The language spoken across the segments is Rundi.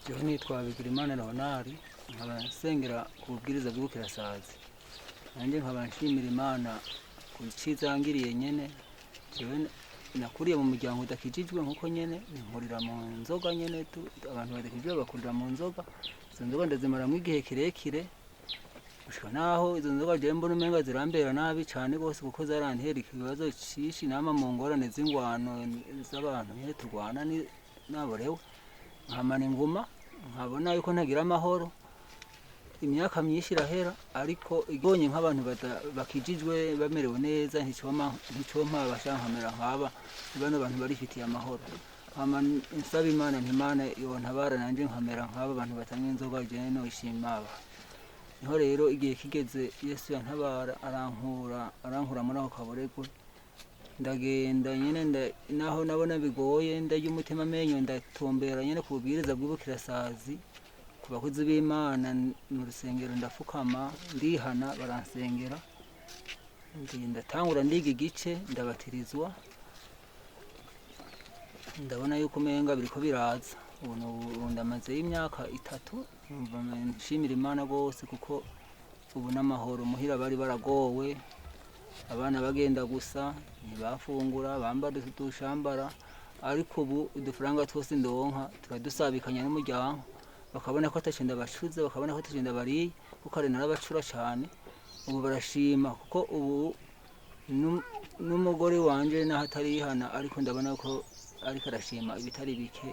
Jewe nitwa Bigirimana Leonard, nkaba nsengera ku bubwiriza bw'Ubukirasazi. Nanjye nkaba nshimira Imana ku ciza yangiriye nyene. Jewe nakuriye mu muryango udakijijwe nkuko nyene, nkurira mu nzoga nyene, abantu badakijijwe bakurira mu nzoga. Izo nzoga ndazimaramwo igihe kirekire, gushika naho izo nzoga jewe mbona umenga zirambera nabi cane gose, kuko zarantera ikibazo cishi, nama mu ngorane z'ingwano z'abantu nyene turwana naborewe, nkamana inguma, nkabona yuko ntagira amahoro. Imyaka myinshi irahera, ariko ibonye nk'abantu bakijijwe bamerewe neza, nticompa bashankamera nk'aba bano bantu barifitiye amahoro. Hama nsaba Imana nti: "Imana yontabara nanje nkamera nk'aba bantu batanywa inzoga, jewe noshima aba." Niho rero igihe kigeze Yesu yantabara, arankura muri ako kaboregwe. Ndagenda nyene, naho nabona bigoye, ndarya umutima amenyo, ndatumbera nyene ku bubwiriza bw'Ubukirasazi, ku bakozi b'Imana mu rusengero, ndafukama, ndihana, baransengera, ndatangura ndiga igice, ndabatirizwa. Ndabona yuko umenga biriko biraza. Ubu ndamazeyo imyaka 3, numva nshimira Imana rwose, kuko ubu n'amahoro. Muhira bari baragowe, abana bagenda gusa, ntibafungura, bambara udushambara, ariko ubu udufaranga twose ndonka turadusabikanya n'umuryango, bakabona ko ataco ndabacuze, bakabona ko ataco ndabariye, kuko kare narabacura cane. Ubu barashima, kuko ubu n'umugore wanje naho atarihana, ariko ndabona ko ariko arashima ibitari bike.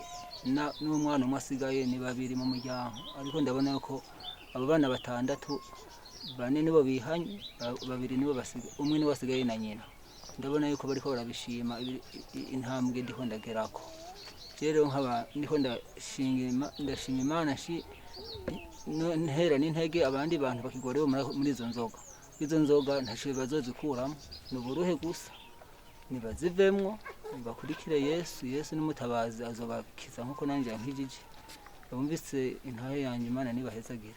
N'umwana umwe asigaye, ni babiri mu muryango, ariko ndabona ko abo bana batandatu, bane nibo bihanye, babiri nibo basigaye, umwe niwe asigaye na nyina. Ndabona yuko bariko barabishima intambwe ndiko ndagerako. Rero nkaba ndiko ndashima Imana, ntera n'intege abandi bantu bakigorewe muri izo nzoga. Izo nzoga ntaco bazozikuramo, ni uburuhe gusa. Nibazivemwo, bakurikire Yesu. Yesu n'umutabazi, azobakiza nkuko nanjye yankijije. Bumvise intahe yanjye, Imana nibahezagire.